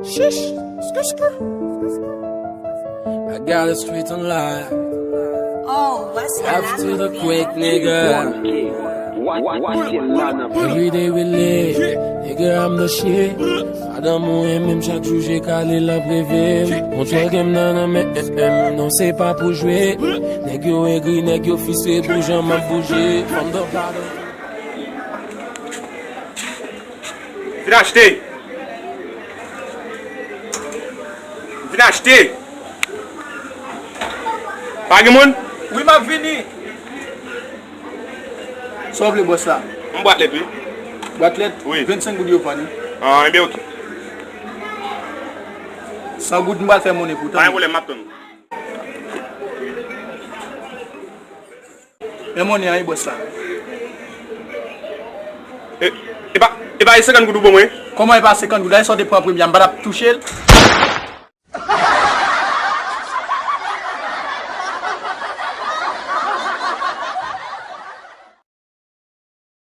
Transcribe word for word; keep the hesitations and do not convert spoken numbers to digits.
Shish, skr, skr. I got a street on live. Oh, what's that? After the quake, nigga. Every day we live, nigga, I'm the shit. Madanm ou renmen m, chak jou je kale l ap reve m. Montre gen m nan nan men, eh, eh, non, se pa pou jwe. Nèg yo egri, nèg yo fistre pou jan m ap bouje. Fanm dòk ladan. Vin achte. Vin achte. Pa gen moun? Wi, m ap vini. Sa w vle, bòs la? M bwat lèt, wi. Bwat lèt? Wi. Vennsenk goud yo vann, wi. Ah, ebyen, oke. San goud, m pral fè monnen pou ou, tann. Pa gen pwoblèm, m ap tann ou. Men monnen an, wi, bòs la. E, e pa, e pa e senkant goud ou ban mwen? Kòman e pa senkant goud? Dayè sa w te pran premye a, m pa t ap touche l?